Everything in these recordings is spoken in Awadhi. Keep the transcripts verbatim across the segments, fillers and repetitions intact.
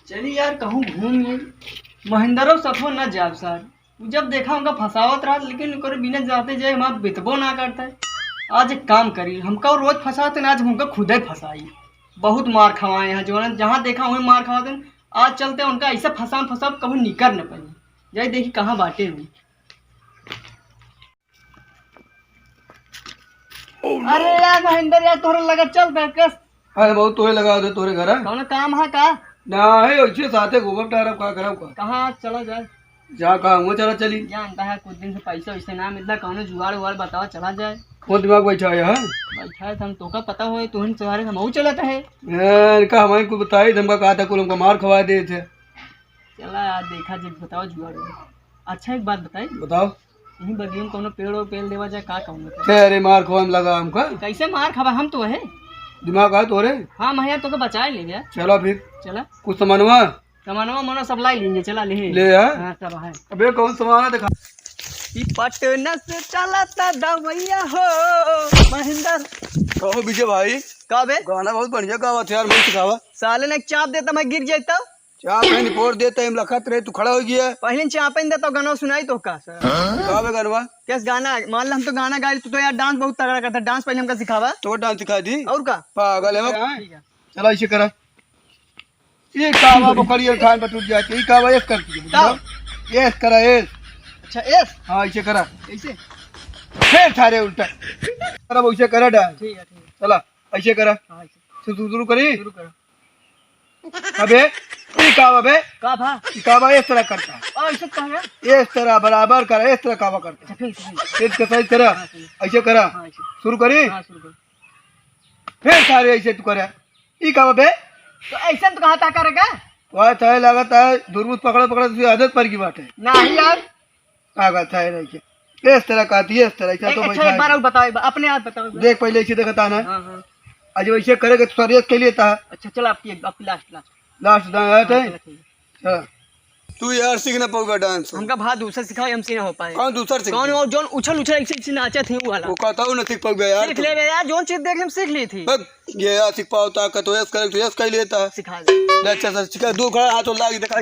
चली यार, कहूँ घूम आई। महेंद्रो सथो न जाब सार। उ जब देखा उनका फंसावत रहत, लेकिन ओकर बिना जाते जाए हमार बितबो ना करता है। आज एक काम करी, हमका रोज फंसाते ना, आज हमका खुदे फंसाई। बहुत मार खवाए हैं जो है, जहाँ देखा वहीं मार खवाते हैं। आज चलते उनका ऐसे फंसा फंसा कभी निकर न पाई। जाई देखी कहाँ बाटे हुई। अरे यार महेंद्र यार, तोहरे लगे चल दे कस। अरे बहुत तोहे लगा दे तोरे घर है। कौनो काम है का? ना है, ऐसे साथे घूमब टहरब, का करब का? कहाँ चला जाए? जा, कहाँ हुआ चला चली। जानता है, कुछ दिन से पैसा वैसे ना मिलता, कौनो जुगाड़ उगाड़ बताओ, चला जाए। कौन दिमाग बैठा है, हाँ? बैठा है, हम तोका पता होए, तुहन तोहरे हम चलत है। ए, इनका हमारे को बताई, हमका कहा था, कुल हमका मार खवा दे थे। चला यार, देखा जब बताओ जुगाड़ उगाड़। अच्छा, एक बात बताई। बताओ। यहीं बगिया में कौनो पेड़ ओड़ पेल देवा जाए, का कहूँ मैं? अरे, मार खवा में लगा हमका। कैसे मार खावा? हम तो है। दिमाग है तोरे? हाँ, मैं यार तोके बचाए ले गया। चला फिर। चला। कुछ सामानवा? सामानवा मनो सब लाई लेंगे, चला ले। ले आ। हाँ, सब है। अबे, कौन सामान है, दिखा। ई पटना से चला था दवैया हो, महेंद्र। कहो विजय भाई। का बे? गाना बहुत बढ़िया गावा थे यार, मैं सिखावा। साले ने एक चाप देता, मैं गिर जाता। चाप है, निपोर देता, हम लखत रहे, तू खड़ा हो गया। पहले चाप ही देता, गाना सुनाई तो का? का बे गनवा? कैस गाना? मान ला हम तो गाना गाए, तू तो यार डांस बहुत तगड़ा करता, डांस पहले हमका सिखावा। तो डांस सिखा दी। और का? पागल है वो। ठीक है। चला, इसे करा। ये का बा, बकरी और खान पर टूट जाती है। ये का बा, एस करती है, का? बुझला? एस करा, एस। अच्छा, एस? हाँ, इसे करा। कैसे? फिर थारे उल्टा। करा, वो इसे करा डांस। ठीक है, ठीक है। चला, ऐसे करा। हाँ, ऐसे। शुरू, शुरू करी? शुरू करा। अबे, ई का बा बे? का भा? ई का बा, इस तरह करता। आ, ऐसे कहाँ है? इस तरह बराबर करा, इस तरह का बा करता। अच्छा, फिर, फिर। फिर के सही तरह, हाँ, सही। ऐसे करा। हाँ, ऐसे। शुरू करी? हाँ, शुरू कर। फिर सारे ऐसे तू करे। ई का बा बे? तो ऐसे तो कहा था करेगा? वाह, चाहे लागत है, दुर्बुत पकड़ा पकड़ा तुझे आदत पड़ गई बात है। नहीं यार। का कहता है नहीं के? इस तरह कहती है, इस तरह, ऐसा एक, तो अच्छा, बैठा एक है। बार और बताओ, एक बार, अपने आप बताओ एक बार। देख, पहले इसे देखता है ना। हाँ, हाँ। आज वैसे करेगा तो सर, ये के लिए था। अच्छा, चला, आपकी, आपकी लास्ट, लास्ट। लास्ट दाएं आया हाँ, था। चला, ठीक है। हाँ। तू यार सीख ना पाऊगा डांस। हमका भाई दूसरा सिखाओ, हमसे ना हो पाए। कौन दूसरा सीख? कौन वो जोन उछल उछल ऐसे ऐसे नाचे थे वो वाला? वो कहता हूँ ना सीख पाऊगा यार सीख तू। ले बे यार, जोन चीज देख ले हम सीख ली थी। बस, ये यार सीख पाओ ताकत हो, यस करे तो यस कर लेता। सिखा दे। ले, अच्छा, अच्छा, सिखा, दो खड़ा हाथ और लाग दिखा।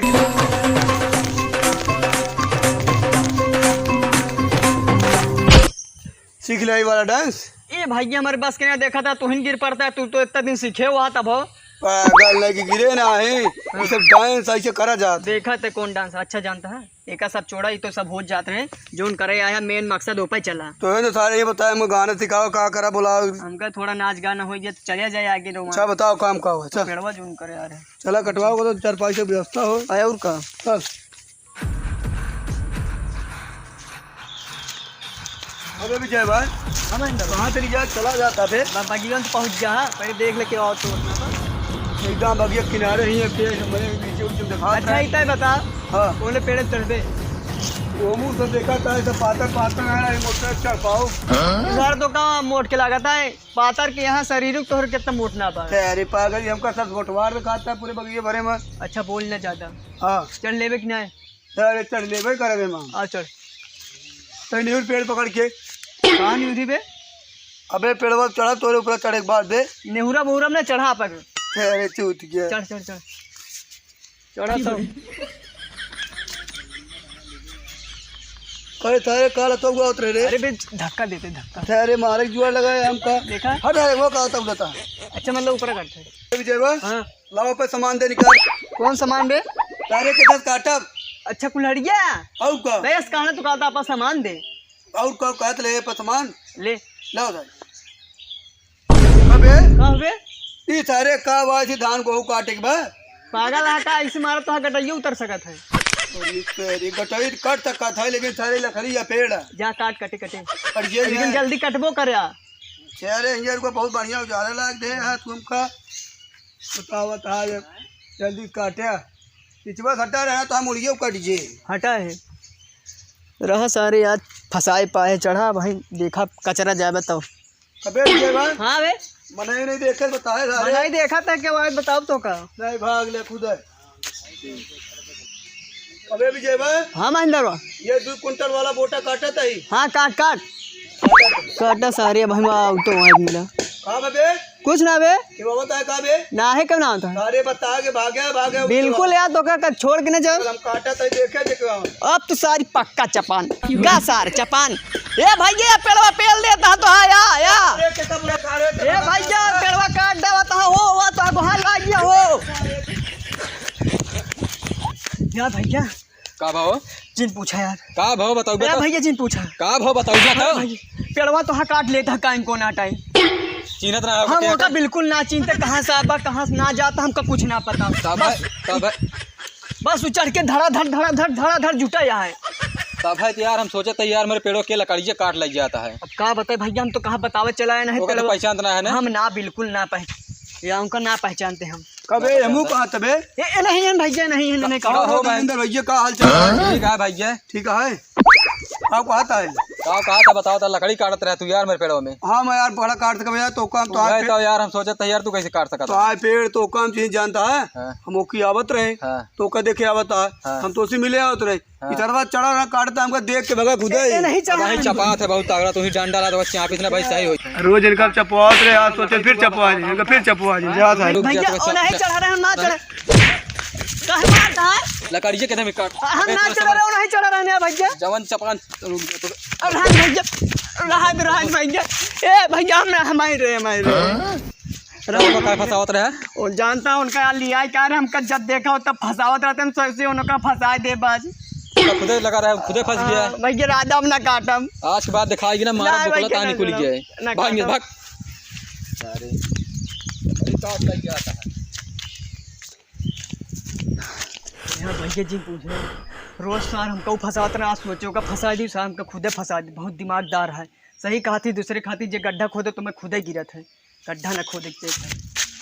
सीख ले ये वाला डांस। ए भैया, हमारे बस के ना देखा था, तू ही गिर पड़ता है, तू तो इतना दिन सीखे हुआ तब हो। पागल नहीं कि गिरे ना है, ये सब डांस ऐसे करा जात। देखा थे कौन डांस अच्छा जानता है, एका सब छोड़ा, ये तो सब हो जात रहे, जोन करे आया मेन मकसद ओपे चला। तो है तो सारे ये बताए, हमको गाना सिखाओ, का करा बोलाओ। हमका थोड़ा नाच गाना हो गया तो चले जाए आगे रोमा। अच्छा बताओ काम का हुआ, चल। पेड़वा जोन करे आ रहे। चला कटवाओ को तो चारपाई से व्यवस्था हो। आया और का? चल। अबे विजय भाई, हाँ महेंद्र। कहाँ चली जा, चला जाता बे? ब-, बगिया में तो पहुँच गया, हाँ, पहले देख ले के और तो उतना तो। एकदम बगिया किनारे ही है, पेड़ हमारे नीचे उनके दिखा अच्छा, रहा है। इतना ही बता। हाँ। बोले पेड़ चढ़ दे। वो मुँह से देखा था, ऐसा पातर पातर है, मोटर चढ़ पाओ। इधर तो कहाँ मोट के लागत है, पातर के यहाँ शरीर तोहर कितना मोट ना बा। अरे पागल, हमका सब गोटवार में खाता है पूरे बगिया भरे में। अच्छा, बोल ना ज्यादा। हाँ। चढ़ लेबे कि नहीं? अरे चढ़ लेबे करबे माँ। आ चढ़। तै निहुर पेड़ पकड़ के। कहाँ निहुरी बे? अबे पेड़वा चढ़ा, तोरे ऊपर चढ़े के बाद बे। नेहुरा बहुरा में चढ़ा पर। अरे चूत गया। चढ़, चढ़, चढ़। चढ़ा सब। अरे थारे काला तो हुआ उतरे रे। अरे बे धक्का देते, धक्का। थारे मारे जुआ लगा है हमका। देखा? हट, अरे वो का तब लेता। अच्छा, मतलब ऊपर करते हैं। विजय बा? हाँ। लाओ पे सामान दे निकाल। कौन सामान बे? तारे के दस काटब। अच्छा, कुल्हड़िया? और का? बे, इस कहना तो कहता, आपा सामान दे। और का कहत ले पे सामान? ले। लाओ भाई। अबे? का बे? ई सारे का बा, ऐसे धान गेहूं काटे के बा? पागल है का? ऐसे मारा तो गटइया उतर सकत है। अरे तेरी गटई कट सकत है, लेकिन सारे लकड़ी या पेड़ है। जा काट, कटे, कटे। और ये लेकिन है। जल्दी कटबो करे। सारे इंजन को बहुत बढ़िया उजाला लाग दे है तुमका। बतावत है, जल्दी काटे। पिछवा हटा रहा तो हम उड़ियो कट जे। हटा है। रहा सारे यार, फंसाए पाए चढ़ा भाई, देखा कचरा जाए बताओ। अबे विजय बा। हाँ बे। मने नहीं देखे बताए सारे। मने देखा था क्या, बताओ तो का। नहीं भाग ले खुद है। अबे विजय बा। हाँ महेंद्र बा। ये दो कुंटल वाला बोटा काटा था ही। हाँ काट काट। काटा सारे भाई, मैं आउट हूँ, एक मिला। हाँ बे। कुछ ना बे। के बाबा, तोहे का बे? ना है, क्यों ना होता? अरे बता के भागे, भागे। बिल्कुल यार, तोका का छोड़ के ना जाओ। हम काटा तई देखे, देखे आओ। अब तो सारी पक्का चपान। गा सार चपान। ए भैया, पेड़वा पेल देता तो, हाँ, या, या। अरे, के का बोला, का रे, ए भैया, पेड़वा काट देवा तो, हो, हुआ तो, गोहार लाग गया हो। या भैया। का भाव? जिन पूछा यार। का भाव बताऊ अरे बता? भैया, जिन पूछा। का भाव बताऊ बता? अरे भाई, पेड़वा तो हाँ काट लेता, काइन को ना टाइम। चिन्हत ना हो हम क्या? ओका बिल्कुल ना चिन्हते, कहाँ से आबा, कहाँ से ना जाता, हमका कुछ ना पता। तब है, बस, तब है। बस वो चढ़ के धड़ाधड़, धड़ाधड़, धड़ाधड़ जुटा यहाँ है। तब है तो यार, हम सोचे थे यार, मेरे पेड़ों के लकड़िया काट लग जाता है। अब का बताए भैया, हम तो कहाँ बतावे चला है, नहीं ओका तो पेड़वा। पहचानत ना है ना? हम ना, बिल्कुल ना पहचान, या उनका ना पहचानते हम। कबे हमू कहाँ तबे? ए, ए, नहीं है भैया, नहीं है, नहीं, नहीं, का हो कहा। भाई? अंदर भैया, का हाल चाल है? ठीक है भैया। ठीक है। का कहत है? का कहत है, बताओ तो, लकड़ी काटत रहे तू यार मेरे पेड़वा में। हाँ, मैं यार बड़ा काट के भैया, तो काम तो तू आए आए तो यार, हम सोचत है यार, तू कैसे काट सकत तो है? आए पेड़ तो काम चीज जानता है। हाँ। हम ओकी आवत रहे, हाँ। तो ओका देखे आवत है। हाँ। हम तो उसी मिले आवत रहे। हाँ। इधरवा चढ़ा रहा, काटता हमका देख के भगा खुदा ए, ही। नहीं चढ़ा भाई, रहा। चपात है बहुत तगड़ा, तू ही जान डाला तो बस यहाँ पे इतना भाई सही हो। रोज इनका चपवात रहे, आज सोचे फिर चपवा ली, इनका फिर चपवा ली, जा साहब। रुक जा, भैया, तो ओ नहीं चढ़ा रहे, हम ना चढ़े। काहे मारता है? लकड़िए के दम काट। हम ए, ना तो चढ़ा रहे, ओ नहीं चढ़ा रहे हैं भैया। जवन चपान, रुक जा तो। अब रहन भैया, रहन, रहन भैया। ए भैया, हम ना, हमारे रे, हमारे रे। रउआ का फंसावत रहे? वो जानता है उनका यार लिया है क्या रे, हमका जब देखा हो तब फंसावत रहते हैं, हम सोचे उनका फंसा दे बस। तो खुदे लगा रहे, खुदे फंस गया। हाँ, भैया राधा हम ना काटम। आज के बाद दिखाएगी ना, मारा ना बोकला भैया, तानी ना कुल काटम। गया है। ना भाग, काटम। भाग। अरे, अरे काट लग गया था। यहाँ भैया जी पूछ रहे हैं। रोज सार हमका फंसावत रहे, आज सोचे ओका फंसा दी, सार हमका खुदे फंसा दी, बहुत दिमागदार है। सही कहा थी, दूसरे खाती जे गड्ढा खोदे तो मैं खुदे गिरत है। गड्ढा न खोदे के देख।